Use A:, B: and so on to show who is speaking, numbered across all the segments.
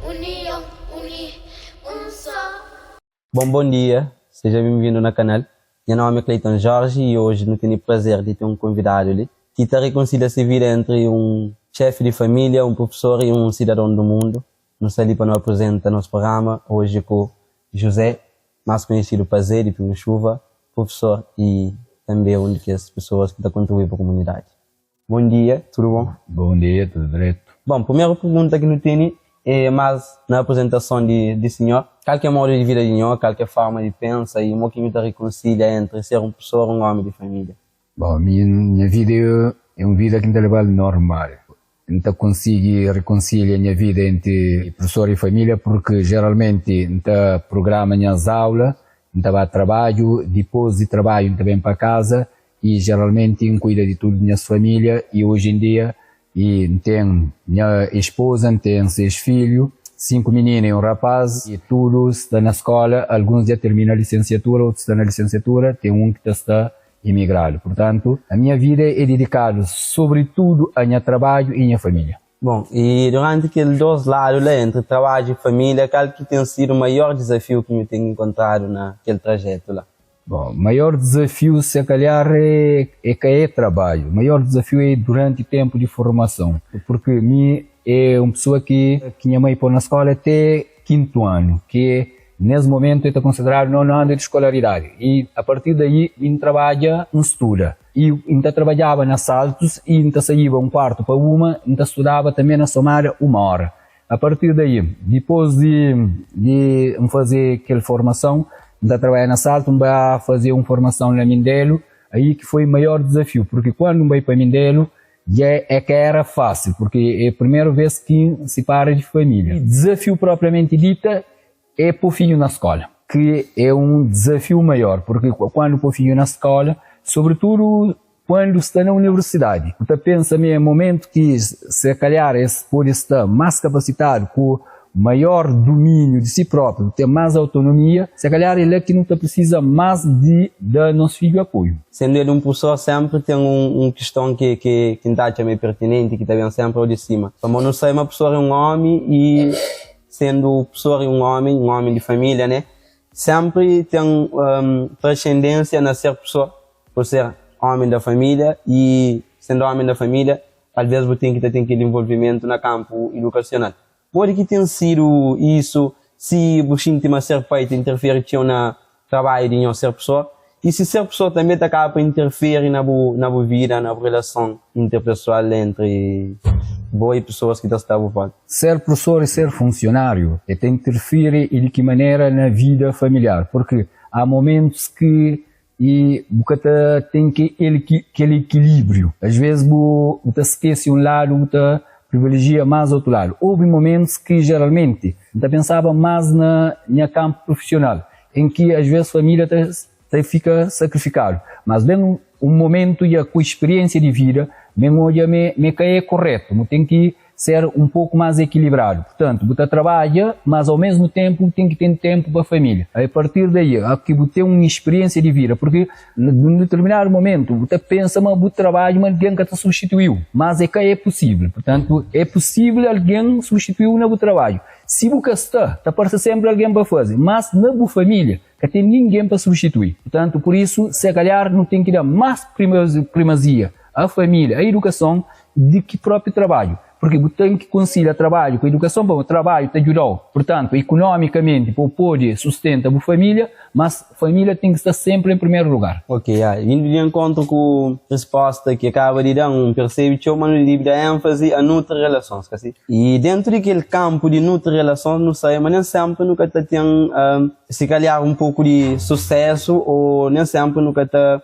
A: Union, uni, un só.
B: Bom bom dia, seja bem-vindo na canal. Nha nome é Cleiton Jorge e hoje nu tene prazer di ten um convidado li ki ta reconcilia se vida entre um chefe di família, um professor e um cidadão do mundo. Nu sta li pa nu apresenta nos programa hoje ku José, mais conhecido pa Zé di Pingo Chuva, professor e també um di kes pessoas ki ta contribui pa comunidade. Bom dia, tudo bom?
C: Bom dia, tudo dretu.
B: Bom, primeiro pergunta ki nu tene é mais na apresentason di, di senhor. Kal ki é modo di vida di nho, kal ki é forma di pensa e mo ki nhu ta reconcilia entre ser um professor e um homem di família?
C: Bom, minha, minha vida é, é um vida ki N ta leba-l normal. N ta konsigi rekonsilia nha vida entri professor e família porque geralmenti N ta programa nhas aula, N ta ba trabadju, dipôs di trabadju N ta ben pa kaza y geralmenti N kuida di tudu nhas família y oji en dia y N ten nha espoza, N ten ses filhu, 5 minina y un rapaz y tudu sta na skola, alguns dja termina lisensiatura, otus sta na lisensiatura, ten un ki ta sta imigradu. Purtantu, a minha vida é dedikadu sobritudu a nha trabadju y nha família.
B: Bom, e durante kel dos ladu la, entre trabadju y família, kal ki ten sidu maior dizafiu ki nhu ten enkontradu na kel trajetu la?
C: Bom, maior dizafiu se kalhar é, é ka é trabadju. Maior dizafiu é durante tenpu di formason, purki mi é un pessoa ki ki nha mai pô na skola te kintu anu, ki Nes momentu e ta konsideradu nonu anu di skolaridadi y a partir daí N trabadja, N studa y N ta trabadjaba na Saltus y N ta saíba un kuartu pa uma, N ta studaba tanbe na Somada uma ora. A partir daí, dipôs di di N faze kel formason, N ta trabadja na Saltu, N ba faze un formason na Mindelu, aí ki foi maior dizafiu, purki kuandu N bai pa Mindelu, Dja é ka éra fásil, purki é primeru vês ki N sipara di família. Dizafiu propriamenti dita é pô fidju na skóla, ki é un dizafiu maior, purki kuandu pô fidju na skóla, sobritudu kuandu sta na universidadi, bu ta pensa ma é momentu ki se kalhar es pode sta más kapasitadu ku maior dumíniu di si própriu, ten más autonomia, se kalhar é la ki nu ta prisiza más di da nos fidju apoiu.
B: Sendu el un prusor, senpri ten un kiston ki ki N ta atxa ma é pertinenti, ki ta ben senpri ao di sima. Pamodi nu sabe ma prusor é un omi i sendu prusor é un omi, un omi di família, ne, senpri ten transcendensia na ser prusor, por ser omi da família i sendu omi da família, alves bu ten ki ta ten kel involvimentu na kanpu idukasional. Modi ki ten sidu isu? Si bu xinti ma ser pai ta interfere txeu na trabadju di nhos ser pesoa i si ser pesoa tanbe ta kaba pa interfere na bu na bu vida, na bu relason interpesoal entri bo i pesoas ki ta sta bu volta.
C: Ser profesor i ser funsionariu e ta interfere i di ki manera na vida familiar? Purki a momentus ki i bu ka ta ten kel ekilibriu. As ves bu ta skese un ladu, bu ta privilegia mas otu ladu. Houve momentus ki geralmenti N ta pensaba mas na nha kanpu profisional, en ki as ves familia ta fika sakrifikadu. Mas ben un momentu dja ku speriensia di vida, ben odja ma ka e koretu, bu ten ki ser un poku más ekilibradu. Purtantu, bu ta trabadja, mas au mesmu tenpu bu ten ki ten tenpu pa família. A partir daí, a ki bu ten un spiriensia di vida, purki na un determinadu momentu bu ta pensa ma bu trabadju ma algen ka ta substituiu, mas é ka é pusível. Purtantu, é pusível algen substituiu na bu trabadju. Si bu ka sta, ta parse senpri algen pa faze, mas na bu família ka ten ningen pa substitui. Purtantu, pur isu, se kalhar nu ten ki da más primazia a família, a idukason, di ki própi trabadju. Purki bu ten ki konsilia trabadju ku idukason, pamodi trabadju ta djuda-u, purtantu, ikunomikamenti pa bu pode sustenta bu família, mas família ten ki sta senpri en primeru lugar.
B: Ok, ya. Vindu di enkontru ku risposta ki kaba di da-m, N persebe txeu ma nu debe da énfazi a nutri relasons, ka si? I dentu di kel kanpu di nutri relasons, nu sabe ma nen senpri nu ka ta ten Si kalhar un poku di susésu ô nen sénpri nu ka ta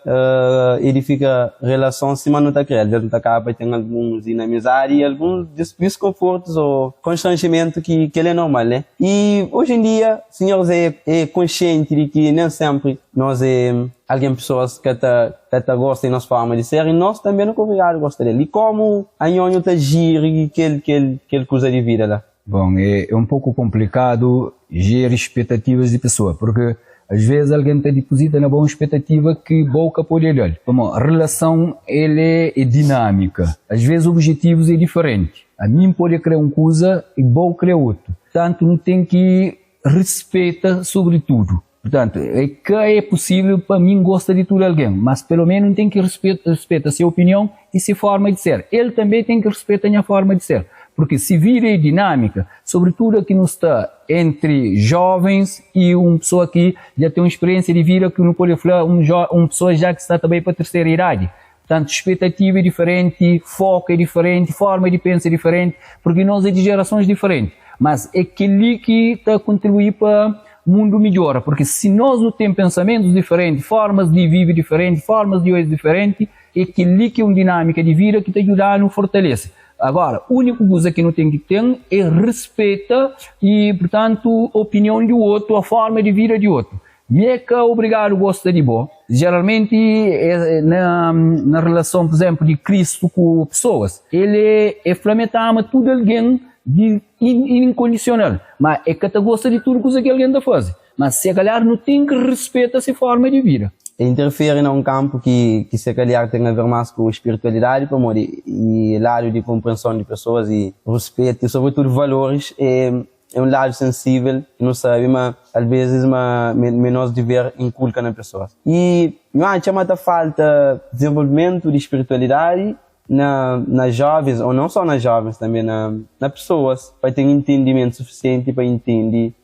B: edifika relason sima nu ta krê. Alvês nu ta kaba pa ten alguns inamizadi i alguns diskonfortus ô konstranjimentu ki kel-li é normal, né? I oji en dia, sinhor Zé é konsienti di ki nen sénpri nos é algen pesoas ka ta ka ta gosta di nos forma di ser i nos tanbê nu ka obrigadu gosta del. I kómu anhó nhu ta jiri kel kel kel kuza di vida la?
C: Bom, é um pouco complicado geri expectativas di pessoa, porque às vezes alguém ta deposita na bo um expectativa ki bo ka pode dal. Pamo relação el é dinâmica, às vezes objetivos é diferente. Ami N pode kre um kuza e bo kre otu. Portantu, nu ten ki rispeta sobritudu. Portantu, é ka é pusível pa mi gosta di tudu algen, mas pelo menu N ten ki rispeta se opinion i se forma di ser. El tanbe ten ki rispeta nha forma di ser. Purki si vida é dinâmika, sobritudu aki nu sta entri jovens i un pesoa ki dja ten un spiriénsia di vida ki nu pode fla un un pesoa ja ki sta ta bai pa terseru idadi. Portantu, spetativa é diferenti, foku é diferenti, forma di pensa é diferenti, purki nos é di jerasons diferenti. Mas é kel-li ki ta kontribui pa mundu midjora, purki si nos nu ten pensamentus diferenti, formas di vive diferenti, formas di odja diferenti, é kel-li ki é un dinâmika di vida ki ta djuda-nu fortalese. Agora, úniku kuza ki nu ten ki ten é rispeta i, purtantu, opinion di otu, a forma di vida di otu. Mi é ka obrigadu gosta di bo. Jeralmenti, na na relason, pur izénplu, di Kristu ku pesoas, el é fla ma el ta ama tudu algen di inkondisional, má el ka ta gosta di tudu kuza ki algen ta faze. Má se kalhar nu ten ki rispeta se forma di vida.
B: Interfere na un kanpu ki ki se kalhar ten a ver más ku spiritualidadi pamodi e ladu di konprenson di pesoas i ruspetu i sobritudu valoris e É un ladu sensível ki nu sabe ma alvezes ma ma é nos dever inkulka na pesoas. I nu atxa ma ta falta dizenvolvimentu di spiritualidadi na na jovens, ou não só na jovens, tanbe na na pesoas pa ten entendimentu sufisienti pa intendi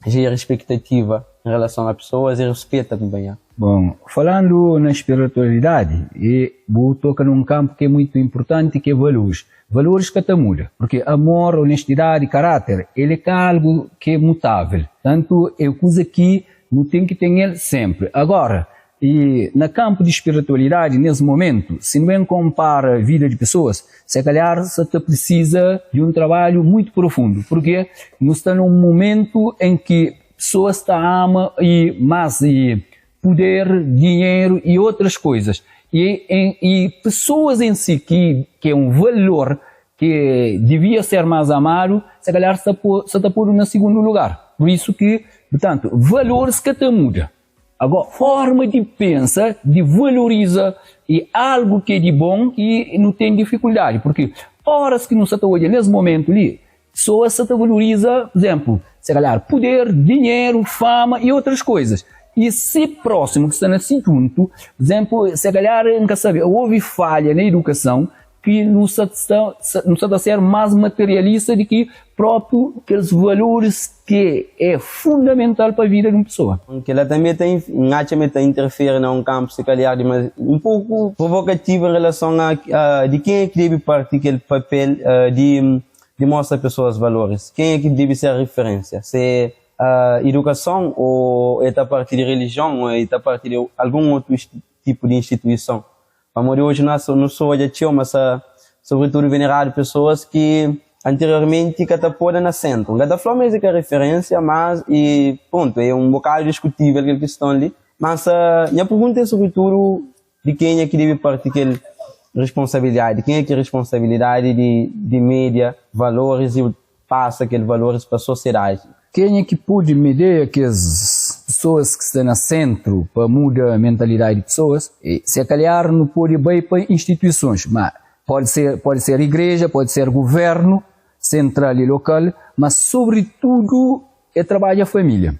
B: jera spektativa em relason a pesoas i rispeta kunpanheru.
C: Bon, falandu na spiritualidadi, e bu toka nun kanpu ki é muitu inpurtanti ki é valores. Valores ka ta muda, purki amor, onestidadi, karáter, el é ka algu ki é mutável. Tantu é kuza ki nu ten ki ten el senpri. Agora, i na kanpu di spiritualidadi, nes momentu, si nu ben konpara vida di pesoas, se kalhar sa ta prisiza di un trabadju muitu profundu, purki nu sta na un momentu en ki pesoas ta ama i más i puder, dinheru i otras koizas. I en i pesoas en si ki ki é un valor ki divia ser más amadu, se kalhar sta po sta ta podu na sigundu lugar. Pur isu ki, purtantu, valoris ka ta muda. Agora, forma di pensa, di valoriza e algu ki é di bon ki nu ten difikuldadi, purki oras ki nu sta ta odja nes momentu li, Pesoas sa ta valoriza, pur izénplu, se kalhar puder, dinheru, fama i otras koizas. I se prósimu ki sta na si djuntu, pur izénplu, se kalhar, N ka sabe, ovi falha na idukason ki nu sa sta nu sa ta ser más materialista di ki própi kes valoris ki é fundamental pa vida di un pesoa.
B: Kel-la tanbê ta N atxa ma el ta interfere na un kanpu se kalhar di un poku provokativu en relason a di kenha ki debe parti kel papel di di mostra pesoas valoris? Kenha ki debe ser riferensia? Se é idukason o e ta parti di rilijion o e ta parti di algun otu tipu di instituison? Pamodi oji nu sa odja txeu ma sa sobritudu veneradu pesoas ki anteriormenti ka ta poda na sentru. N ka ta fla ma es é ka riferensia, mas e prontu, é un bokadu diskutivel kel kiston li. Mas nha pergunta é sobritudu Di kenha ki debe parti kel risponsabilidadi? Kenha ki risponsabilidadi di di media valoris i pasa kel valoris pa sosiedadi?
C: Kenha ki pode media kes pesoas ki sta na sentru pa muda mentalidadi di pesoas? Se kalhar nu pode bai pa instituisons, ma pode ser pode ser igreja, pode ser guvernu sentral i lokal, ma sobritudu é trabadja família,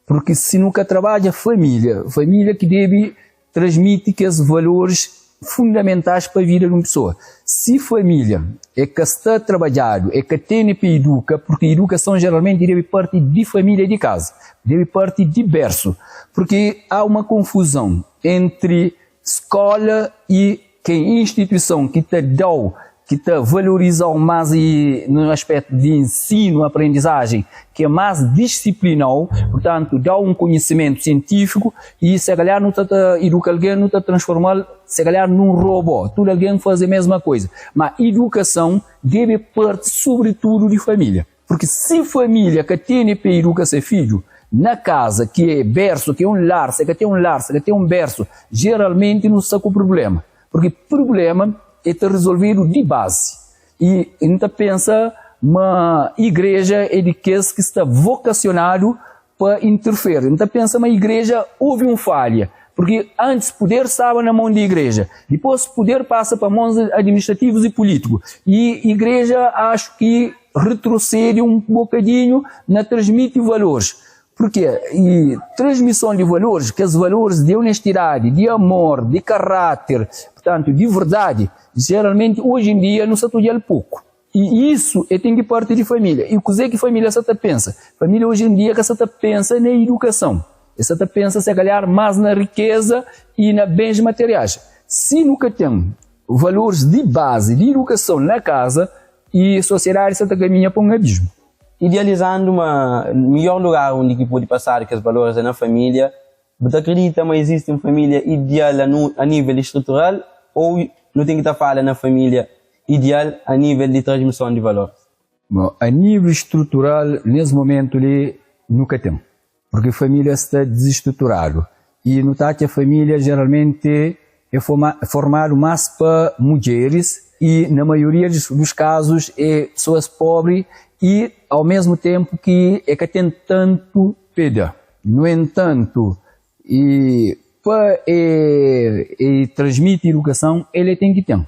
C: purki si nu ka trabadja família, família ki debe Transmiti kes valoris fundamentais pa vida di un pesoa. Si familia e ka sta trabadjadu, e ka tene pa iduka, purki idukason jeralmenti debe parti di familia di kaza, debe parti di bersu, purki a uma konfuzon entri skola i ken instituison ki ta dau ki ta valoriza-u más i no aspétu di ensinu, aprendizajen, ki é más disiplina-u, purtantu, da-u un konhisimentu sientífiku i se kalhar nu ta ta iduka algen, nu ta transforma-l se kalhar nun robô, tudu algen faze mesma koiza. Má idukason debe parti sobritudu di família, purki si família ka tene pa iduka se fidju na kaza, ki é bersu, ki é un lar, se ka ten un lar, se ka ten un bersu, jeralmenti nu sta ku prubléma. Purki prubléma e ta rizolvedu di bazi. I N ta pensa ma igreja é di kes ki sta vokasionadu pa interfere. N ta pensa ma igreja obi un falha. Porque antis puder staba na mon di igreja, dipôs puder pasa pa mons administrativus i pulítiku, i igreja axu ki retrosede un bokadinhu na transmiti valoris. Purkê? I transmison di valoris, kes valoris di onestidadi, di amor, di karáter, purtantu di verdadi, jeralmenti oji en dia nu sa ta odja-l poku. I isu e ten ki parti di família. I kuzê ki família sa ta pensa? Família oji en dia ka sa ta pensa na idukason. E sa ta pensa se kalhar más na rikeza i na bens materiais. Si nu ka ten valoris di bazi di idukason na kaza, i sosiedadi sa ta kaminha pa un abismu.
B: Idealizandu ma midjór lugar undi ki pode pasadu kes valoris é na família, Bu ta akredita ma izisti un família ideal a nível estrutural ou nu ten ki ta fala na família ideal a nível di transmison di valoris?
C: Bon, a nível estrutural nes momentu li nu ka ten, purki família sta dizestruturadu i nu ta atxa família jeralmenti é formadu más pa mudjeris i na maioria dos kazus é pesoas pobri i ao mesmu tenpu ki e ka ten tantu peda. Nu entantu, e pa e e transmiti idukason el e ten ki ten.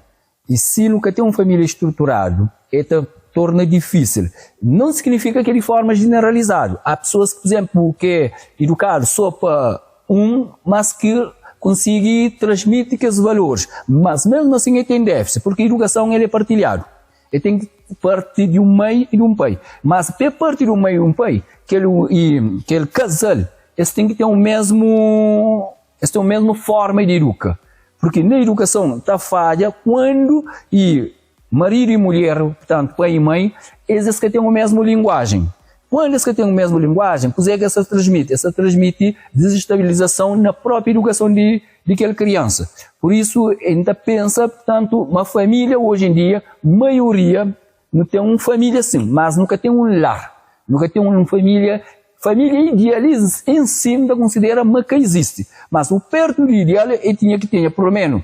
C: I si nu ka ten un familia struturadu e ta torna difisil. Non signifika ki é di forma jeneralizadu. Há pesoas ki, pur izenplu, ki é idukadu so pa un, mas ki konsigi transmiti kes valoris. Mas mesmu asin e ten defisi, purki idukason el é partilhadu. E ten ki parti di un mai i di un pai. Mas pa e parti di un mai i un pai, kel i kel kazal, es ten ki ten un mesmu, es ten un mesmu forma di iduka. Purki na idukason ta fadja kuandu i maridu i mulher, purtantu pai i mai, es es ka ten un mesmu linguajen. Kuandu es ka ten un mesmu linguajen, kuzê ki es ta transmiti? Es ta transmiti dizestabilizason na propi idukason di di kel kriansa. Pur isu, N ta pensa, purtantu, ma família oji en dia, maioria, nu ten un família sin, mas nu ka ten un lar, nu ka ten un família, família ideal en si N ta konsidera ma ka izisti, mas u pertu di ideal e tinha ki tinha pur-lo-menu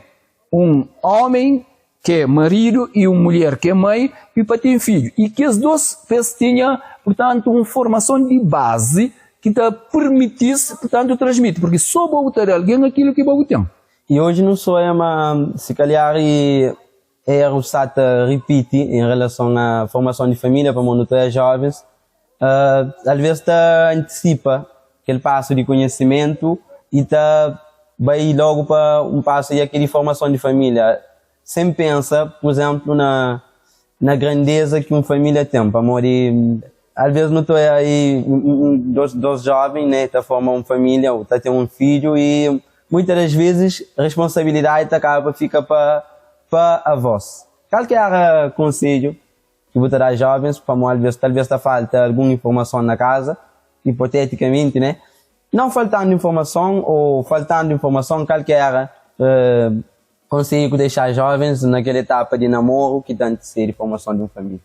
C: un omi ki é maridu i un mulher ki é mai i pa ten fidju i kes dos pa es tinha purtantu un formason di bazi ki ta permiti-s purtantu transmiti purki so bo bu ta da algen akilu ki bo bu ten.
B: I oji nu soia ma si kalhar i eru sa ta ripiti en relason a formason di familia pamodi nu ta jovens Alvês ta antisipa kel pasu di konhisimentu i ta bai lógu pa un pasu di di formason di família, sen pensa, pur izénplu, na na grandeza ki un família ten. Pamodi alvês nu ta odja i dos jóven, né, ta forma un família ô ta ten un fidju i muitas das vezis responsabilidadi ta kaba pa fika pa pa avós. Kal ki éra konsedju ki bu ta da jovens pamodi alvês talvês ta falta algun informason na kaza, ipotétikamenti né, não faltando informason ou faltando informason kal ki era konsedju ku dexa jovens na kel etapa di namoru ki ta antisedi formason di un família?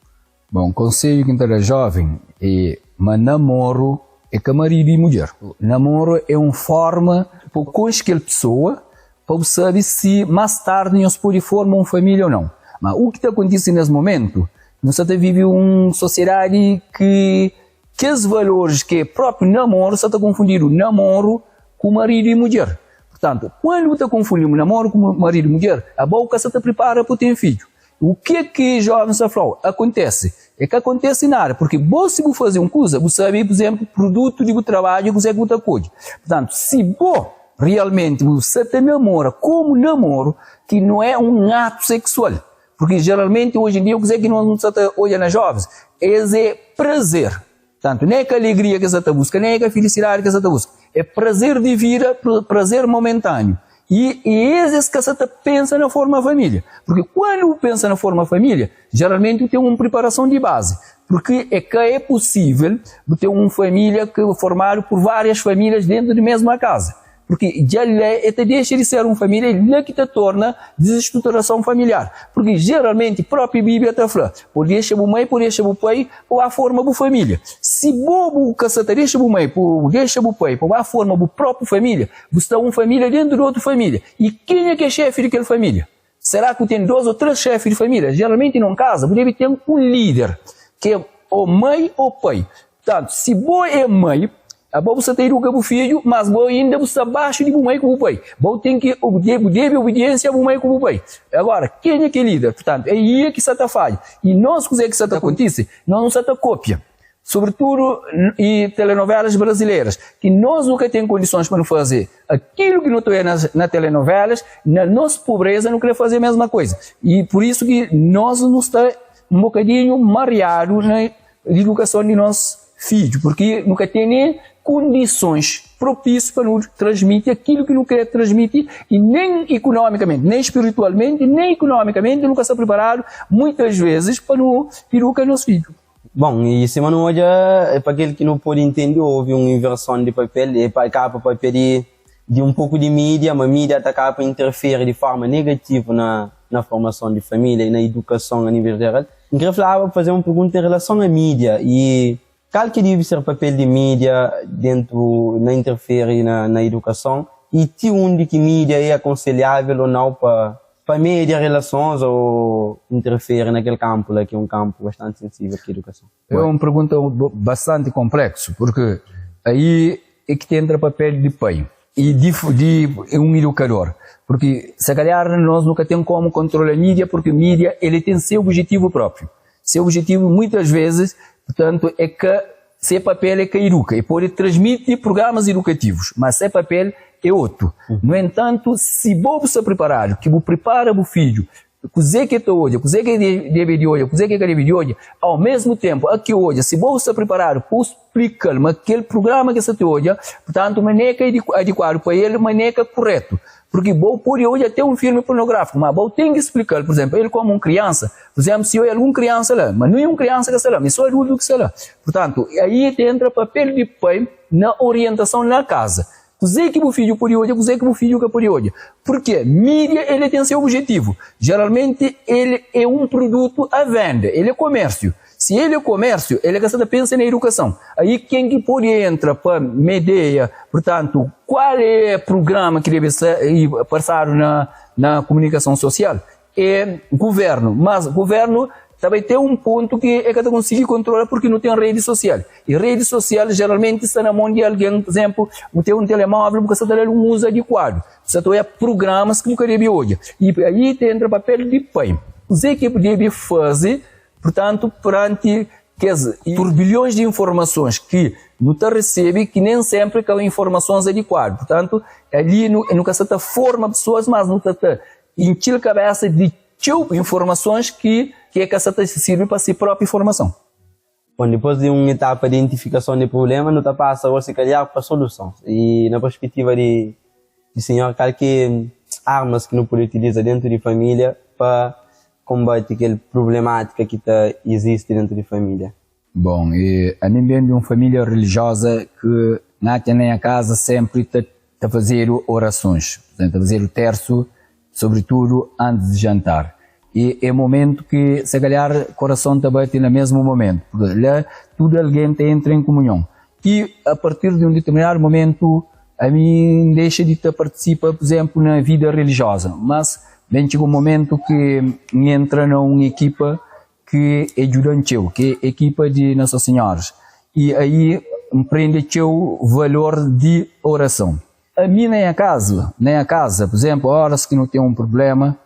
C: Bon, konsedju ki N ta da joven é ma namoru é ka maridu i mudjer. Namoru é un forma pa bu konxe kel pesoa Pa bu sabe si más tardi nhos pode forma un família ô nau. Má, u ki ta kontise nes momentu? Nu sta ta vive un sosiedadi ki kes valoris ki é própi namoru sta ta konfundidu namoru ku maridu i mudjer. Purtantu, kuandu bu ta konfundi namoru ku maridu i mudjer, abo bu ka sta ta pripara pa bu ten fidju. U ke ki jovens ta fla-u? Akontese. E ka kontese nada, purki bo si bu faze un kuza, bu sabe, pur izemplu, prudutu di bu trabadju kuzê ki bu ta kodje. Purtantu, si bo realmenti bu sa ta namora komu namoru, ki no é un atu seksual, purki jeralmenti oji en dia kuzê ki nos sa ta odja na jovens, es é prazer. Purtantu, nen é ka alegria ki es sa ta buska, nen é ka filisidadi ki es sa ta buska, é prazer di vida, prazer momentaniu. I es es ka sa ta pensa na forma família. Purki kuandu bu pensa na forma família, jeralmenti bu ten un priparason di bazi. Purki é ka é pusível bu ten un família ki formadu pur várias famílias dentu di mesma kaza. Purki dja la e ta dexa di ser un família e la ki ta torna dizestruturason familiar. Purki jeralmenti propi Bíblia ta fla, Bu dexa bu mai, bu dexa bu pai pa ba forma bu família. Si bo bu ka sa ta dexa bu mai, bu dexa bu pai pa ba forma bu propi família, bu sta un família dentu di otu família. I kenha ki é xefi di kel família? Será ku ten dos ô tres xefi di família? Jeralmenti na un kaza bu debe ten un líder, ki é ô mai ô pai. Purtantu, si bo é mai. Abo bu sa ta iduka bu fidju, mas bo inda bu sta baxu di bu mai ku bu pai. Bo ten ki bu debe obidiensia a bu mai ku bu pai. Agora, kenha ki é lider? Purtantu, é ia ki sa ta fadja. I nos, kuzê ki sa ta kontise? Nos nu sa ta kopia, sobritudu i telenovelas brazileiras, ki nos nu ka ten kondisons pa nu faze akilu ki nu ta oja na telenovelas, na nos pobreza nu kre faze mesma koisa. I pur isu ki nos nu sta un bokadinhu mariadu na idukason di nos fidju, purki nu ka tene kondisons propísiu pa nu transmiti akilu ki nu kre transmiti i nen ikunomikamenti, nen spiritualmenti, nen ikunomikamenti nu ka sta priparadu muitas vezis pa nu iduka nos fidju.
B: Bon, i sima nu odja, pa kel ki nu pode intende, ovi un inverson di papel, e pa kaba papia di di un poku di mídia, ma mídia ta kaba pa interfere di forma negativu na na formason di família i na idukason a nível jeral. N kre flaba, faze un pergunta en relason a mídia i kal ki debe ser papel di mídia dentu na interfere na na idukason i ti undi ki mídia é akonselhavel o nau pa pa media relasons o interfere na kel kanpu la ki é un kanpu bastanti sensível ki é idukason.
C: É un pergunta bastanti konpleksu, purki aí é ki ta entra papel di pai i di di un idukador, purki se kalhar nos nu ka ten komu kontrola mídia, purki mídia el ten se objetivu propriu, se objetivu muitas vezis, purtantu é ka se papel é ka iduka, el pode transmiti prugramas idukativus, ma se papel é otu. Nu entantu, si bo bu sta priparadu, ki bu pripara bu fidju Kuzê ki el ta odja, kuzê ki el debe di odja, kuzê ki el ka debe di odja. Au mesmu ténpu, a ki odja, si bo sta priparadu pa bu splika-l ma kel prugrama ki el sta ta odja, purtantu, ma ne ka adikuadu pa el, ma ne ka kuretu. Purki bo pode odja até un filmi pornográfiku, ma bo ten ki splika-l, pur izénplu, el kómu un kriansa, pur izénplu, si odja algun kriansa la, ma ninhun kriansa ka sta la, ma é sô adultu ki sta la. Purtantu, aí ta entra papel di pai na orientason na kaza. Kuzê ki bu fidju pode odja, kuzê ki bu fidju ka pode odja. Purkê? Mídia el ten se objetivu. Jeralmenti el é un produtu a venda, el é komérsiu. Si el é komérsiu, el ka sta ta pensa na idukason. Aí ken ki pode entra pa medeia, purtantu, kual é prugrama ki debe pasadu na kumunikason sosial? É guvernu, mas guvernu ta bai ten un pontu ki e ka ta konsigi kontrola purki nu ten redi sosial i redi sosial jeralmenti sta na mon di algen, pur izénplu, bu ten un telemóvel bu ka sta ta da-l un uzu adikuadu, bu sta ta odja prugramas ki bu ka debe odja i aí ta entra papel di pai. Kuzê ki bu debe faze Purtantu, peranti kes turbilhons di informasons ki nu ta resebe, ki nen senpri ka informasons adikuadu, purtantu, ali nu ka sa ta forma pesoas, mas nu ta ta intxi-l kabesa di txeu informasons ki e ka sa ta sirbi pa si propi formason.
B: Bon, dipôs di un etapa di identifikason di prubléma, nu ta pasa gosi kalhar pa solusons. I na perspektiva di Sinhor, kal ki armas ki nu pode utiliza dentu di família pa konbati kel prublemátika ki ta izisti dentu di família?
C: Bon, ami N ben di un família rilijioza ki na ten na nha kaza senpri ta ta fazedu orasons, ta fazedu tersu, sobritudu antis di jantar. I é momentu ki se kalhar korason ta bati na mesmu momentu, purki la tudu algen ta entra en kumunhon. I a partir di un diterminadu momentu ami N dexa di ta partisipa, pur izénplu, na vida rilijioza. Mas ben txiga un momentu ki N entra na un ekipa ki e djuda-m txeu, ki é ekipa di Nossa Senhoras. I aí N prende txeu valor di orason. Ami na nha kaza, na nha kaza, pur izénplu, óras ki nu ten un prubléma,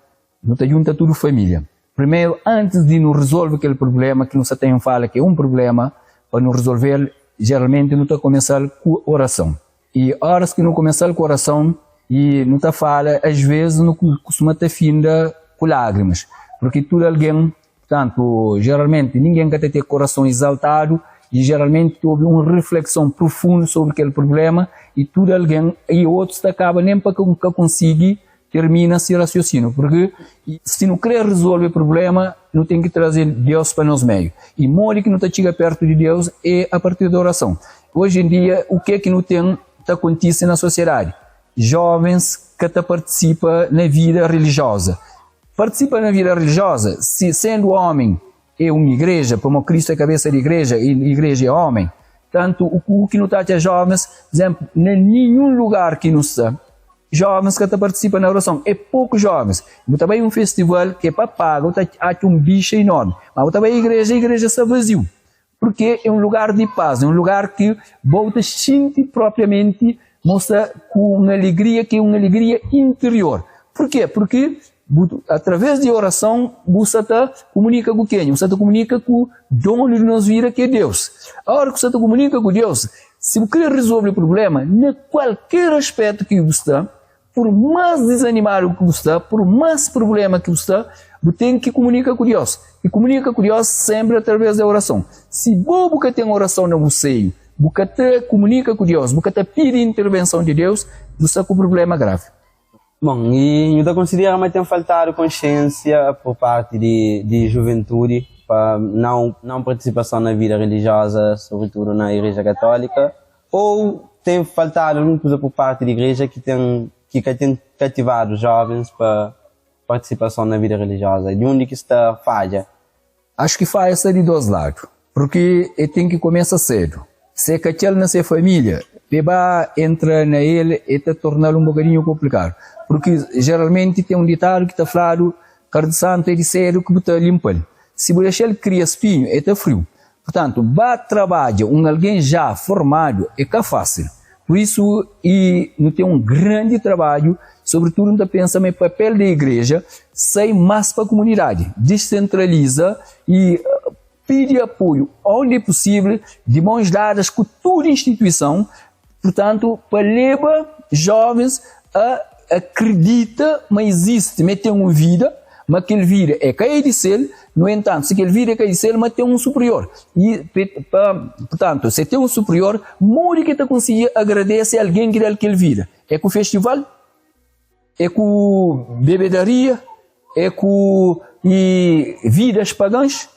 C: Nu ta djunta tudu família. Primeru, antis di nu rizolve kel prubléma ki nu sta ta infala ki é un prubléma, pa nu rizolve-l, jeralmenti nu ta kumesa-l ku orason. I óras ki nu kumesa-l ku orason i nu ta fala, asvês nu kustuma ta finda ku lágrimas, purki tudu algen Purtantu, jeralmenti ningen ka ta ten korason izaltadu i jeralmenti ta obi un riflekson prufundu sobri kel prubléma i tudu algen i otus ta kaba nen pa ka konsigi tirmina si rasiosinu. Purki si nu kre rizolve prubléma nu ten ki traze Deus pa nos meiu i modi ki nu ta txiga pertu di Deus é a partir di orason. Oji en dia u ke ki nu ten ta kontise na sosiedadi? Jovens ka ta partisipa na vida rilijioza. Partisipa na vida rilijioza, si sendu omi é un igreja, pamo Kristu é kabesa di igreja i igreja é omi, tantu u ki nu ta atxa jovens, pur izenplu, na ninhun lugar ki nu sta, jovens ka ta partisipa na orason, é poku jovens. Bu ta bai un festival ki é pa paga, bu ta atxa un bixa inormi, ma bu ta bai igreja, igreja sta vaziu. Porque é un lugar di paz, é un lugar ki bo ta xinti propriamenti ma bu sta ku un alegria ki é un alegria interior. Purkê? Porque bu através di orason bu sta ta kumunika ku kenha? Bu sta ta kumunika ku donu di nos vida ki é Deus. Ora ki bu sta ta kumunika ku Deus, si bu krê rezolve prubléma na kualker aspetu ki bu sta, Pur más dizanimadu ki bu sta, pur más prubléma ki bu sta, bu ten ki kumunika ku Deus. I kumunika ku Deus sénpri através di orason. Si bo bu ka ten orason na bu seiu, bu ka ta kumunika ku Deus, bu ka ta pidi intervenson di Deus, bu sta ku prubléma gravi.
B: Bon, i nu ta konsidera ma ten faltadu konsiénsia pur parti di di juventudi pa nau nau partisipason na vida rilijioza, sobritudu na Igreja Katólika. Ou ten faltadu algun kuza pur parti di igreja ki ten ki ka ten kativadu jovens pa partisipason na vida rilijioza? Di undi ki sta fadja?
C: Acho ki fadja sta di dos ladu, purki e ten ki kumesa sedu. Se ka txal na se familia, pe ba entra na el e ta tornal un bokadinhu komplikadu, purki jeralmenti ten un ditadu ki ta fladu, kar di santu e di sedu ki bu ta limpal. Si bu dexal kria spinhu e ta friu. Purtantu, ba trabadja un algen já formadu é ka fásil. Pur isu, i nu ten un grandi trabadju, sobritudu N ta pensa ma é papel di igreja sai más pa kumunidadi, disentraliza i pidi apoiu onde é pusível, di mãos dadas ku tudu instituison, purtantu, pa leba jovens a akredita ma izisti, ma ten un vida, ma kel vida é ka é di sel, nu entantu, si kel vida é ka di sel, ma ten un superior. I, pa, purtantu, se ten un superior, modi ki el ta konsigi agradese algen ki da-l kel vida? É ku festival? É ku bebedaria? É ku i vidas pagãs?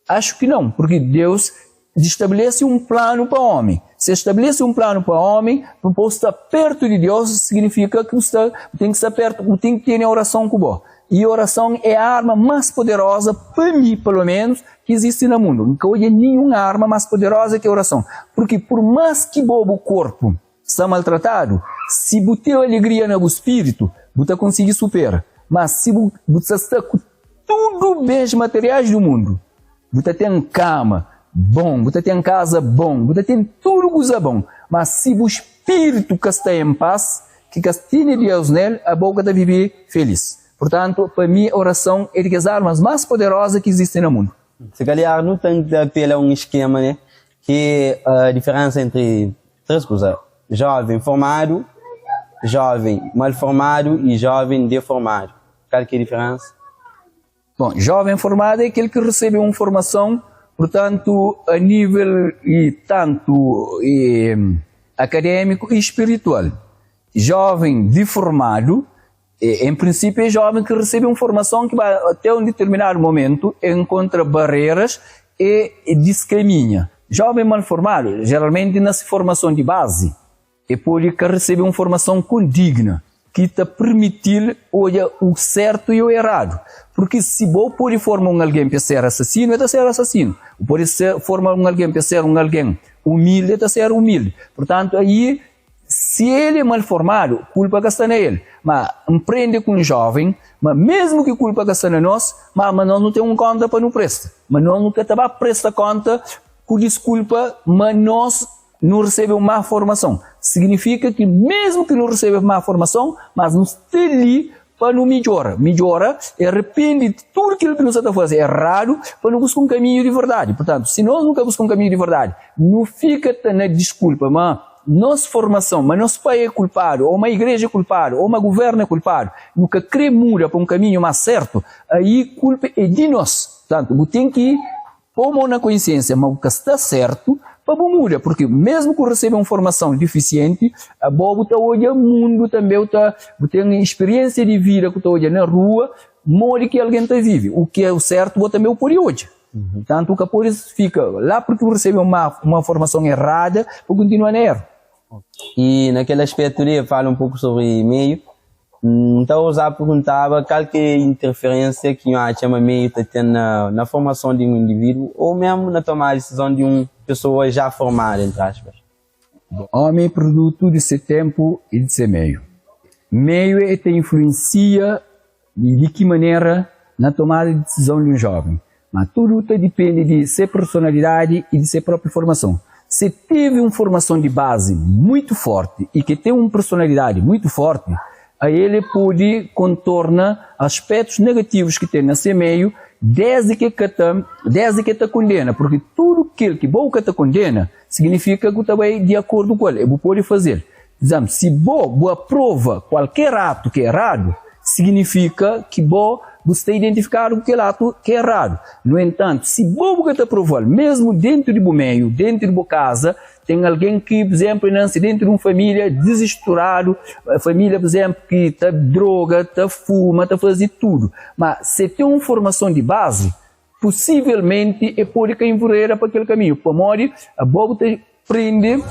C: Acho ki não, porque Deus estabelece um plano pa homem. Se estabelece um plano pa homem, pa bo sta perto di Deus, significa ki bu sta, bu ten ki sta perto, bu ten ki tene orason ku bo. E orason é a arma mas poderosa, pa mi, pelo menos, ki existe na mundo. N ka odja nenhum arma mas poderosa ki orason. Porque por mas ki bo bu korpo sta maltratadu, si bu ten alegria na bu spiritu, bu ta konsigi supera. Mas si bu bu ta sta ku tudu bens materiais du mundu, bu ta ten kama bon, bu ta ten kaza bon, bu ta ten tudu kuza bon, mas si bu spiritu ka sta en pas, ki ka tene Deus nel, abo ka ta vive felis. Purtantu, pa mi orason é di kes armas mas poderosa ki izisti na mundu.
B: Se kalhar nu ten ki apela un iskema, ne, ki é diferensa entri 3 kuza, joven formadu, joven mal formadu y joven deformadu. Kal ki é diferensa?
C: Bon, joven formadu é kel ki resebe un formason, purtantu, a nível y tantu y akadémiku y spiritual. Joven diformadu, en prinsípiu, é joven ki resebe un formason ki ba até un diterminadu momentu enkontra bareras e diskaminha. Joven mal formadu, jeralmenti na se formason di bazi, e pode ka resebe un formason kondigna ki ta pirmiti-l odja u sertu i u eradu. Purki si bo pode forma un algen pa ser asasinu, e ta ser asasinu. Bu pode forma un algen pa ser un algen umildi, e ta ser umildi. Purtantu, aí Si el é mal formadu, kulpa ka sta na el. Ma N prende ku un jóven ma mésmu ki kulpa ka sta na nos, ma ma nos nu ten un kónta pa nu presta. Ma nos nu ka ta ba presta kónta ku diskulpa ma nos nu resebe un má formason. Siginifika ki mésmu ki nu resebe má formason, mas nu sta li pa nu midjora. Midjora é rapende di tudu kel ki nu sta ta faze eradu pa nu buska un kaminhu di verdadi. Purtantu, si nos nu ka buska un kaminhu di verdadi, nu fika ta na diskulpa ma nos formason, ma nos pai é kulpadu, ô ma igreja é kulpadu, ô ma guvernu é kulpadu, nu ka kre muda pa un kaminhu más sertu, aí kulpa é di nos. Purtantu, bu ten ki Pô mô na konsiénsia ma bu ka sta sértu pa bu muda, purki mésmu ku resebe un formason difisienti, abo bu ta odja mundu tanbê, bu ta bu ten spiriénsia di vida ku ta odja na rua modi ki algen ta vive, u ki é u sértu bo tanbê bu pode odja. Tantu bu ka pode fika la purki bu resebe uma formason errada pa kontinua na éru.
B: I na kel aspétu li, fala un poku sobri meiu. N ta oza perguntaba kal ki é interferénsia ki nhu atxa ma meiu ta ten na na formason di un indivíduo ou mésmu na tomada di disizon di un pesoa já formadu, entri aspas.
C: Ómi é produtu di se ténpu i di se meiu. Meiu é ta influensia i di ki manera na tomada di disizon di un jóven. Ma tudu ta dipende di se personalidadi i di se propi formason. Se tevi un formason di bazi muitu forti i ke ten un personalidadi muitu forti, a el e pode kontorna aspetus negativus ki ten na se meiu desdi ke ka ta desdi ke ta kondena, purki tudu kel ki bo ka ta kondena signifika ku ta bai di akordu ku el e bu pode fazel. Pur si bo bu aprova kualker atu ki é eradu, signifika ki bo bu sta identifikadu ku kel atu ki é eradu. Nu entantu, si bo bu ka ta aprova-l, mesmu dentu di bu meiu, dentu di bu kaza, ten algen ki, pur izemplu, nanse dentu di un familia dizisturadu, familia, pur izemplu, ki ta droga, ta fuma, ta faze tudu, ma si el ten un formason di bazi, Pusivelmenti e pode ka envereda pa kel kaminhu, pamodi abo bu ta prende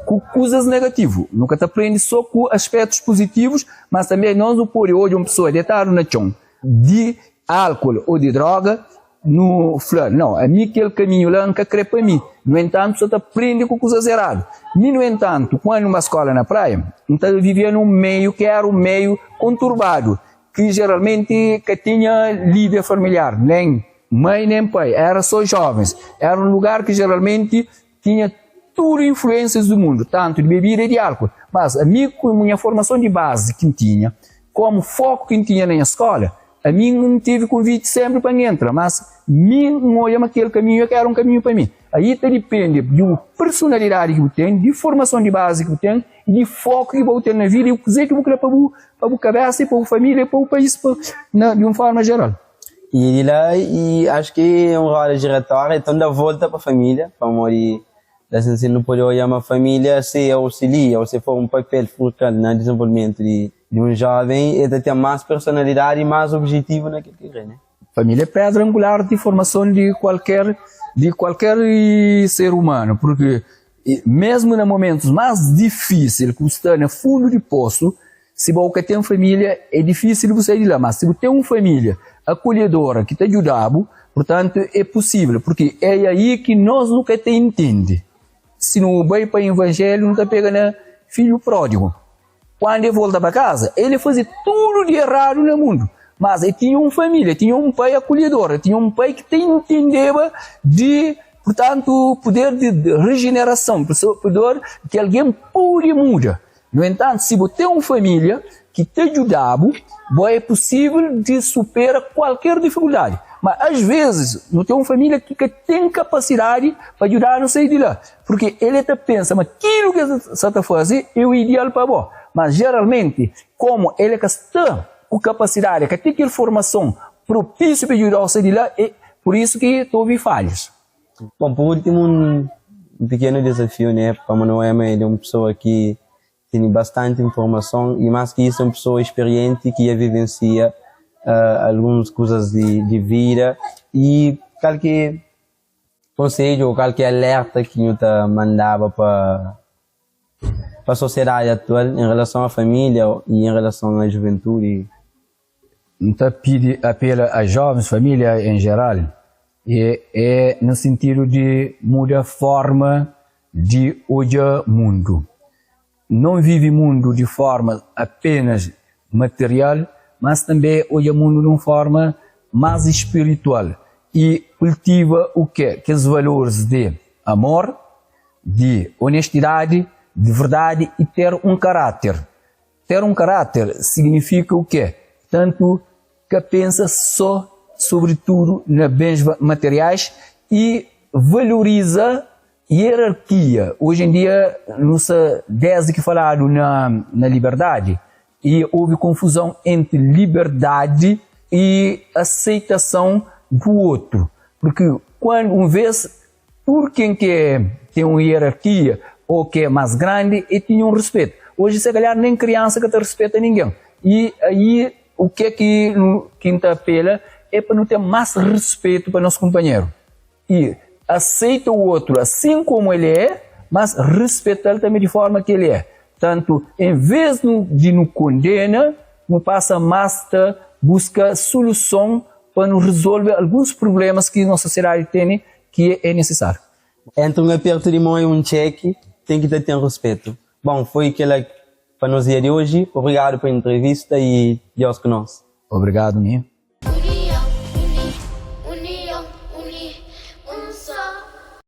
C: ku kuzas negativu. Nu ka ta prende so ku aspetus puzitivus, mas tanbe nos nu pode odja un pesoa detadu na txon di alkol o di droga, nu fla, Nau, ami kel kaminhu la N ka kre pa mi. Nu entantu, sa ta prende ku kuzas eradu. Mi, nu entantu, kuandu N ba skola na Praia, N ta vivia nun meiu ki era un meiu konturbadu. ki jeralmenti ka tinha líder familiar, nen mai nen pai, éra sô jóvens. Éra un lugar ki jeralmenti tinha tudu influénsias di mundu, tantu di bebida i di álkol. Mas ami, ku nha formason di bazi ki N tinha, kómu foku ki N tinha na nha skóla, ami N tevi konviti sénpri pa N entra, mas mi N odja ma kel kaminhu é ka éra un kaminhu pa mi. Aí ta dipende di bu personalidadi ki bu ten, di formason di bazi ki bu ten i di foku ki bu ten na vida i kuzê ki bu kre pa bu pa bu kabesa i pa bu familia i pa bu país pa na di un forma jeral.
B: I di la i acho ki é un roda giratória então da volta pa familia pamodi asin si nu pode odja ma familia se auxilia ou se for un papel fulkral na dizenvolvimentu di un joven el ta ten mas personalidadi i mas objetivu na kel ki kre ne.
C: Família é pedra angular di formason di kualker di kualker ser umanu, purki mesmu na momentus más difísil ku bu sta na fundu di posu, si bo ka ten família é difísil bu sai di la, mas si bu ten un família akolhedora ki ta djuda-bu, purtantu é pusível, purki é aí ki nos nu ka ta intende, si nu bai pa ivanjeliu nu ta pega na fidju pródigu. Kandu e volta pa kaza, el faze tudu di eradu na mundu, mas e tinha un familia, e tinha un pai akolhedor, e tinha un pai ki ta intendeba di, purtantu, puder di rejenerason, puder ki algen pode muda. Nu entantu, si bu ten un familia ki ta djuda-bu, bo é pusível di supera kualker difikuldadi. Ma as vezis, nu ten un familia ki ka ten kapasidadi pa djuda-nu sai di la. Purki el e ta pensa ma kilu ki el sa ta faze é o ideal pa bo. Mas jeralmenti, komu el e ka sta ku kapasidadi, e ka ten kel formason propisiu pa djudau sai di la, e pur isu ki ta obi falhas.
B: Bon, pur ultimu, un pikenu dizafiu, ne, pamo Noema el é un pesoa ki tene bastanti informason i mas ki isu é un pesoa sperienti ki dja vivensia alguns kuzas di vida i kal ki Konsedju ô kalker alerta ki nhu ta mandaba pa pa sosiedadi atual en relason a família i en relason a juventudi?
C: N ta pidi apela a jovens, família en jeral, e é na sintidu di muda forma di odja mundu. Não vive mundu di forma apenas material, mas tanbe odja mundu di un forma mas spiritual i kultiva u ke? Kes valores di amor, di onestidadi, di verdadi i ter un karáter. Ter un karáter signifika u ke? Tantu ka pensa só sobritudu na bens materiais i valoriza Ierarkia, Oji en dia nu sta desdi ki faladu na na liberdadi i obi konfuzon entri liberdadi i aseitason du otu, purki kuandu un ves tudu ken ke ten un ierarkia o ke mas grandi e tinha un rispetu, oji se kalhar nen kriansa ka ta rispeta ningen i ai u ke ki ki N ta apela e pa nu ten mas rispetu pa nos kunpanheru. I aseita u otru asin komu el é, mas rispeta-l tanbe di forma ki el é. Tantu, en ves di nu kondena, nu pasa más ta buska suluson pa nu rizolve alguns prublemas ki nos sosiedadi tene ki é nisisáriu.
B: Entri un apertu di mon i un txeki, ten ki ta ten ruspetu. Bon, foi kela pa nos dia di oji. Obrigadu pa entrevista i Deus ku nos.
C: Obrigadu mi.